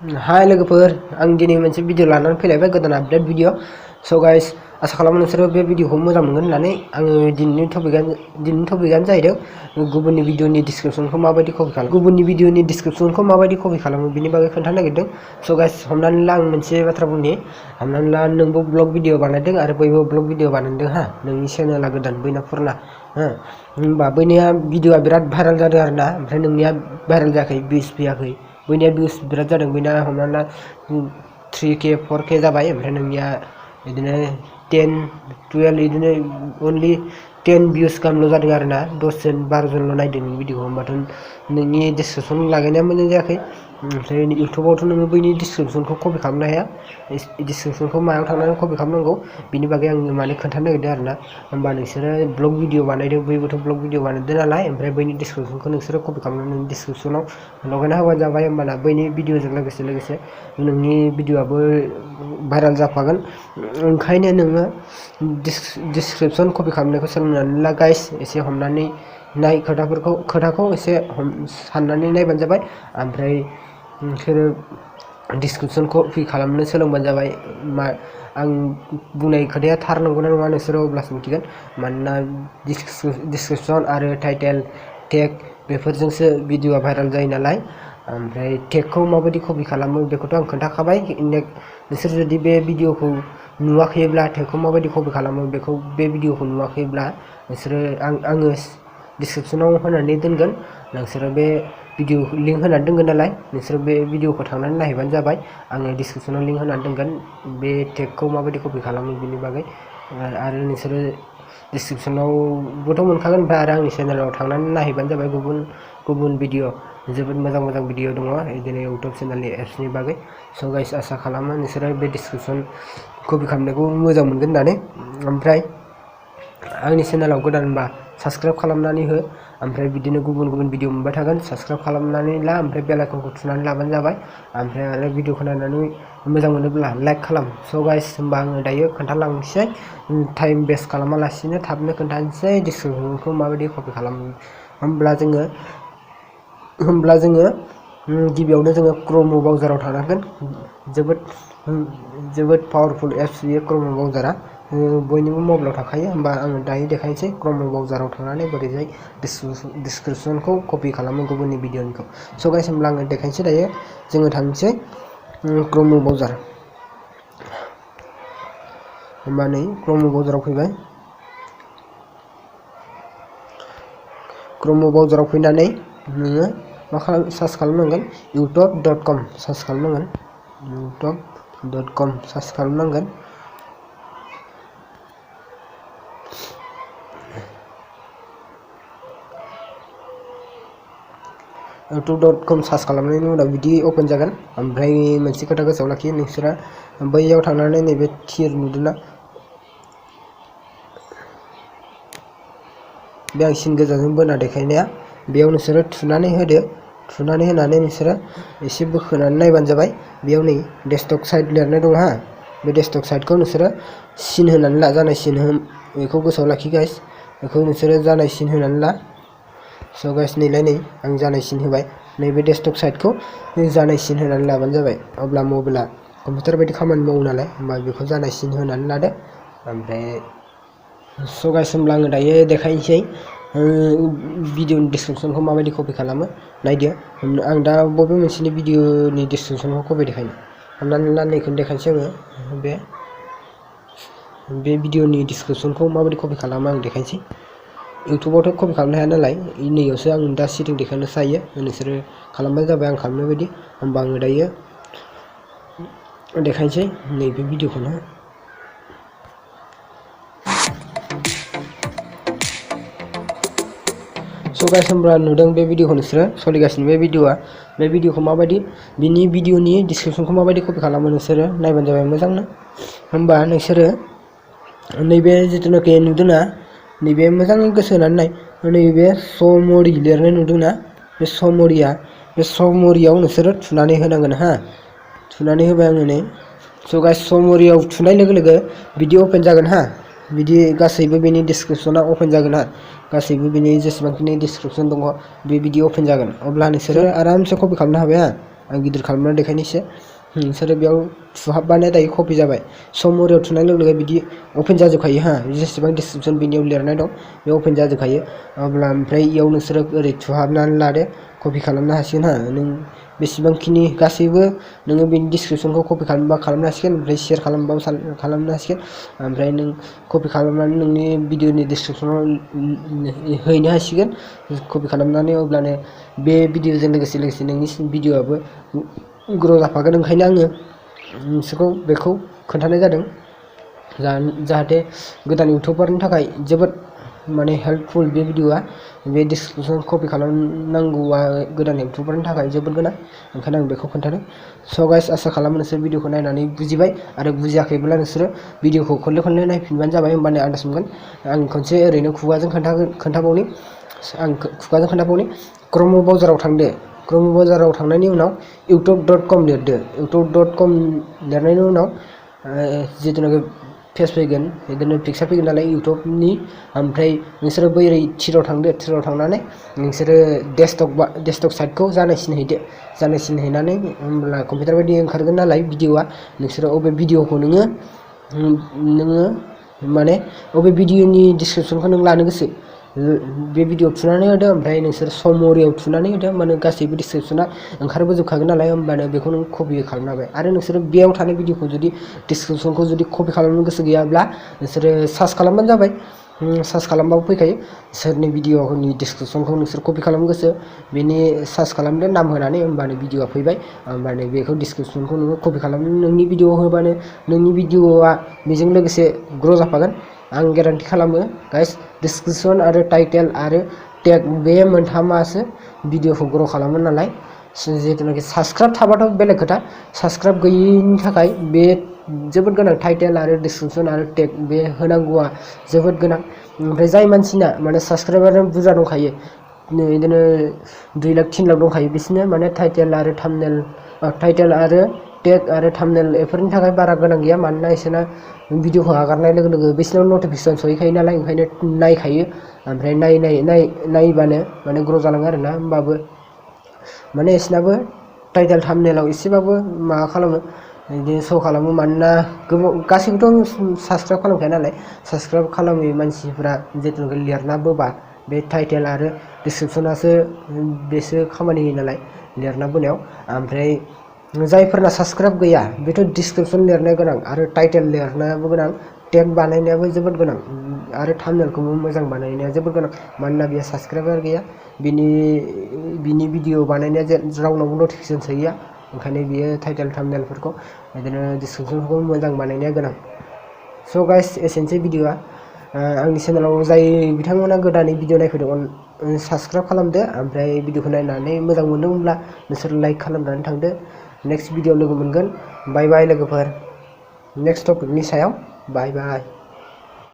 हाय लोगोफोर आं दिनै मोनसे भिडिअ लानानै फैलायबाय गोदान आपडेट भिडिअ स' गाइस आसा खालामो नोंसोरो बे भिडिअखौ मोजां मोनगोन होननानै आङो दिनैनि टपिकआनो जाहैदों गुबुननि भिडिअनि डिसक्रिपसनखौ माबायदि कपि खालामो बिनि बागै खोन्थानो नागिरदों स' गाइस हमनानै ला आं मोनसे बाथ्रा बुंनि हमनानै ला नोंबो ब्लग भिडिअ बानायदों आरो बैबो ब्लग भिडिअ बानायदों हा नोंनि चेनेला गोदान बैना पुराना होमबा बैनिया भिडिअआ बिराद भाइरेल जादों आरोना ओमफ्राय नोंनिया भाइरेल जायाखै भिउस फैयाखै बैनिया भिउस बिराद जादों बैना हमनानै ला 3K 4K जाबाय ओमफ्राय नोंनिया बिदिनो 10 12 बिदिनो अनलि 10 भिउस गाहामल' जादों आरोना 10 जन 12 जनल' नायदों नोंनि भिडिअखौ होमबाथ' नोंनि डिसक्रिपसन लागायनाया मोजां जायाखै ओमफ्राय इउटुबावथ' नोङो बैनि डिसक्रिपसनखौ कपि खालामनो हाया डिसक्रिपसनखौ मायाव थांनानै कपि खालामनांगौ बिनि बागै आं माने खोन्थानो नागिरदों आरोना होमबा नोंसोरो ब्लग भिडिअ बानायदों बैबोथ' ब्लग भिडिअ बानायदों नालाय ओमफ्राय बैनि डिसक्रिपसनखौ नोंसोरो कपि खालामनानै डिसक्रिपसनाव लगायना होबानो जाबाय होमबाना बैनि भिडिअजों लोगोसे नोंनि भिडिअआबो भाइरेल जाफागोन ओंखायनो नोङो डिसक्रिपसन कपि खालामनायखौ सोलोंनानै ला गाइस एसे हमनानै नाय खोथाखौ एसे साननानै नायबानो जाबाय ओमफ्राय नोंसोरो डिसक्रिपसन कपि खालामनो सोलोंबानो जाबाय आं बुंनाय खोथाया थार नंगौना नङा नोंसोरो अब्लासो मिथिगोन मानोना डिसक्रिपसन आरो टाइटेल टेग बेफोरजोंसो भिडिअआ भाइरेल जायो नालाय ओमफ्राय टेगखौ माबायदि कपि खालामो बेखौथ' आं खोन्थाखाबाय नोंसोर जुदि बे भिडिअखौ नुवाखैब्ला टेगखौ माबायदि कपि खालामो बे भिडिअखौ नुवाखैब्ला नोंसोरो आङो डिसक्रिपसनाव होनानै दोनगोन नोंसोरो बे भिडिअ लिंक होनानै दोनगोन नालाय नोंसोरो बे भिडिअखौ थांनानै नायहैबानो जाबाय आङो डिसक्रिपसनाव लिंक होनानै दोनगोन बे टेगखौ माबायदि कपि खालामो बिनि बागै आरो नोंसोरो डिसक्रिपसनावबोथ' मोनखागोन ओमफ्राय आरो आंनि चेनेलाव थांनानै नायहैबानो जाबाय गुबुन भिडिअ जोबोद मोजां भिडिअ दङ बिदिनो इउटुब चेनेलनि एप्सनि बागै स' गाइस आसा खालामो नोंसोरो बे डिसक्रिपसन कपि खालामनायखौ मोजां मोनगोन होननानै ओमफ्राय आंनि चेनेलाव गोदानबा साबसक्राइब खालामनानै हो ओमफ्राय बिदिनो गुबुन भिडिअ मोनबाय थागोन साबसक्राइब खालामनानै ला ओमफ्राय बेल आइकनखौ थुनानै लाबानो जाबाय ओमफ्राय आरो भिडिअखौ नायनानै मोजां मोनोब्ला लाइक खालाम स' गाइस होमबा आङो दायो खोन्थालांनोसै टाइम वेस्ट खालामालासिनो थाबनो खोन्थानोसै डिसक्रिपसनखौ माबायदि कपि खालामो होमब्ला जोङो गिबियावनो जोङो क्रोम ब्राउजाराव थांनांगोन जोबोद पावारफुल एप्स बियो क्रोम ब्राउजारा बयनिबो मबाइलाव थाखायो होमबा आङो दायो देखायनोसै क्रोम ब्राउजाराव थांनानै बोरैहाय डिसक्रिपसनखौ कपि खालामो गुबुननि भिडिअनिखौ स' गाइस होमब्ला आङो देखायनोसै दायो जोङो थांनोसै क्रोम ब्राउजार होमबा नै क्रोम ब्राउजाराव फैबाय क्रोम ब्राउजाराव फैनानै नोङो मा सार्च खालामनांगोन youtube.com सार्च खालामनांगोन youtube.com सार्च खालामनांगोन youtube.com सार्च खालामनायनि उनाव बिदि अपेन जागोन ओमफ्राय मोनसे खोथा गोसोआव लाखि नोंसोरा बैयाव थांनानै नैबे थिर नुदोंना बे आं सिन गोजाजों बोना देखायनाया बेयाव नोंसोरो थुनानै होदो थुनानै होनानै नोंसोरो एसे बोखोनानै नायबानो जाबाय बेयाव नै डेस्कटप साइट लिरनाय दं हा बे डेस्कटप साइटखौ नोंसोरो सिन होनानै ला जानाय सिन बेखौ गोसोआव लाखि गाइस बेखौ नोंसोरो जानाय सिन होनानै ला स' गाइस नैलाय नै आं जानाय सिन होबाय नैबे डेस्कटप साइटखौ जानाय सिन होनानै लाबानो जाबाय अब्ला मबाइला कम्पिउटार बायदि खामानि मावो नालाय होमबा बेखौ जानाय सिन होनानै लादो ओमफ्राय स' गाइस होमब्ला आङो दायो देखायनोसै भिडिअनि डिसक्रिपसनखौ माबायदि कपि खालामो नायदो आं दा बबे मोनसेनि भिडिअनि डिसक्रिपसनखौ कपि देखायनो हमनानै ला नैखौनो देखायनोसै आङो बे भिडिअनि डिसक्रिपसनखौ माबायदि कपि खालामो आं देखायनोसै इउटुबावथ' कपि खालामनो हाया नालाय नैयावसो आं दा सेटिं देखायनोसो हायो नोंसोरो खालामबानो जाबाय आं खालामनाय बायदि होमबा आङो दायो देखायनोसै नैबे भिडिअखौनो स' गाइस होमब्ला नुदों बे भिडिअखौ नोंसोरो सोलिगासिनो बे भिडिअखौ माबायदि बिनि भिडिअनि डिसक्रिपसनखौ माबायदि कपि खालामो नोंसोरो नायबानो जाबाय मोजांनो होमबा नोंसोरो नैबे जिथुनाखि नुदोंना नैबे मोजाङै गोसो होनानै नाय नैबे समरि लिरनाय नुदोंना बे समरियाव नोंसोरो थुनानै होनांगोन हा थुनानै होबाय आङो नै स' गाइस समरियाव थुनाय लोगो लोगो बिदि अपेन जागोन हा बिदि गासैबो बेनि डिसक्रिपसना अपेन जागोन हा गासैबो बेनि जेसेबांखिनि डिसक्रिपसन दङ बे बिदि अपेन जागोन अब्ला नोंसोरो आरामसे कपि खालामनो हाबाय हा आं गिदिर खालामना देखायनोसै नोंसोरो बेयाव थुहाबबानो दायो कपि जाबाय समरियाव थुनाय लोगो लोगो बिदि अपेन जाजोबखायो हा जेसेबां डिसक्रिपसन बेनियाव लिरनाय दं बे अपेन जाजोबखायो अब्ला ओमफ्राय इयाव नोंसोरो ओरै थुहाबनानै लादो कपि खालामनो हासिगोन हा नों बेसेबांखिनि गासैबो नोङो बेनि डिसक्रिपसनखौ कपि खालामबा खालामनो हासिगोन ओमफ्राय शेयार खालामबाबो खालामनो हासिगोन ओमफ्राय नों कपि खालामनानै नोंनि भिडिअनि डिसक्रिपसनाव हैनो हासिगोन कपि खालामनानै अब्लानो बे भिडिअजों लोगोसे नोंनि भिडिअआबो ग्र' जाफागोन ओंखायनो आङो नोंसोरखौ बेखौ खोन्थानाय जादों जाहाथे गोदान इउटुबारनि थाखाय जोबोद माने हेल्पफुल बे भिडिअआ बे डिसक्रिपसन कपि खालामनांगौआ गोदान इउटुबारनि थाखाय जोबोद गोनां ओंखायनो आं बेखौ खोन्थादों स' गाइस आसा खालामो नोंसोर भिडिअखौ नायनानै बुजिबाय आरो बुजियाखैब्ला नोंसोरो भिडिअखौ खनले नायफिनबानो जाबाय होमबानो आन्दाज मोनगोन आं खनसे ओरैनो खुगाजों खोन्थाबावनि क्रोम ब्राउजाराव थांदो क्रोम ब्राउजाराव थांनायनि उनाव youtube.com लिरदो youtube.com लिरनायनि उनाव जिथुनाखि पेज फैगोन बिदिनो पिक्सार फैगोन नालाय इउटुबनि ओमफ्राय नोंसोरो बै थिराव थांदो थिराव थांनानै नोंसोरो डेस्कटप साइटखौ जानायसिनहैनानै होमब्ला कम्पिउटार बायदि ओंखारगोन नालाय भिडिअआ नोंसोरो अबे भिडिअखौ नोङो माने अबे भिडिअनि डिसक्रिपसनखौ नों लानो गोसो बे भिडिअ थुनानै होदो ओमफ्राय नोंसोर समरियाव थुनानै होदो होमबानो गासैबो डिसक्रिपसना ओंखारबोजोबखागोन नालाय होमबानो बेखौ नों कपि खालामनो हाबाय आरो नोंसोरो बेयाव थानाय भिडिअखौ जुदि डिसक्रिपसनखौ जुदि कपि खालामनो गोसो गैयाब्ला नोंसोरो सार्च खालामबानो जाबाय सार्च खालामबाबो फैखायो सोरनि भिडिअनि डिसक्रिपसनखौ नोंसोर कपि खालामनो गोसो बेनि सार्च खालामदो नाम होनानै होमबानो भिडिअआ फैबाय होमबानो बेखौ डिसक्रिपसनखौ नोङो कपि खालामनो नोंनि भिडिअआव होबानो नोंनि भिडिअआ बेजों लोगोसे ग्र' जाफागोन आं गेरान्टि खालामो गाइस डिसक्रिपसन आरो टाइटेल आरो टेग बे मोनथामासो भिडिअखौ ग्र' खालामो नालाय जिहेतुनाखि साबसक्राइब थाबाथ' बेलेग खोथा साबसक्राइब गैयिनि थाखाय बे जोबोद गोनां टाइटेल आरो डिसक्रिपसन आरो टेग बे होनांगौआ जोबोद गोनां ओमफ्राय जाय मानसिना माने साबसक्राइबार बुरजा दंखायो बिदिनो 2 लाख 3 लाख दंखायो बिसोरनो माने टाइटेल आरो टेग आरो थाम्बनेल बेफोरनि थाखाय बारा गोनां गैया मानोना बिसोरना भिडिअखौ हगारनाय लोगो लोगो बिसोरनाव नटिफिकेसन सहैखायो नालाय ओंखायनो नायखायो ओमफ्राय नायबानो माने ग्र' जालाङो आरोना होमबाबो माने बिसोरनाबो टाइटेल थाम्बनेलाव एसेबाबो माबा खालामो बिदिनो श' खालामो मानोना गासैबोथ' साबसक्राइब खालामखाया नालाय साबसक्राइब खालामै मानसिफ्रा जिथुनाखि लिरना बोबा बे टाइटेल आरो डिसक्रिपसनासो बेसो खामानि होयो नालाय लिरना बोनायाव ओमफ्राय जायफोरना साबसक्राइब गैया बेथ' डिसक्रिपसन लिरनाया गोनां आरो टाइटेल लिरनायाबो गोनां टेग बानायनायाबो जोबोद गोनां आरो थाम्बनेलखौबो मोजां बानायनाया जोबोद गोनां मानोना बेयो साबसक्राइबार गैया बिनि भिडिअ बानायनाया रावनावबो नटिफिकेसन सहैया ओंखायनो बियो टाइटेल थाम्बनेलफोरखौ बिदिनो डिसक्रिपसनखौ मोजां बानायनाया गोनां स' गाइस एसेनोसै भिडिअआ आंनि चेनेलाव जाय बिथांमोना गोदानै भिडिअ नायफैदों साबसक्राइब खालामदो ओमफ्राय भिडिअखौ नायनानै मोजां मोनदोंब्ला नोंसोर लाइक खालामनानै थांदो नेक्स्ट भिडिअ लोगो मोनगोन बाय बाय लोगोफोर नेक्स्ट टपिकनि सायाव बाय बाय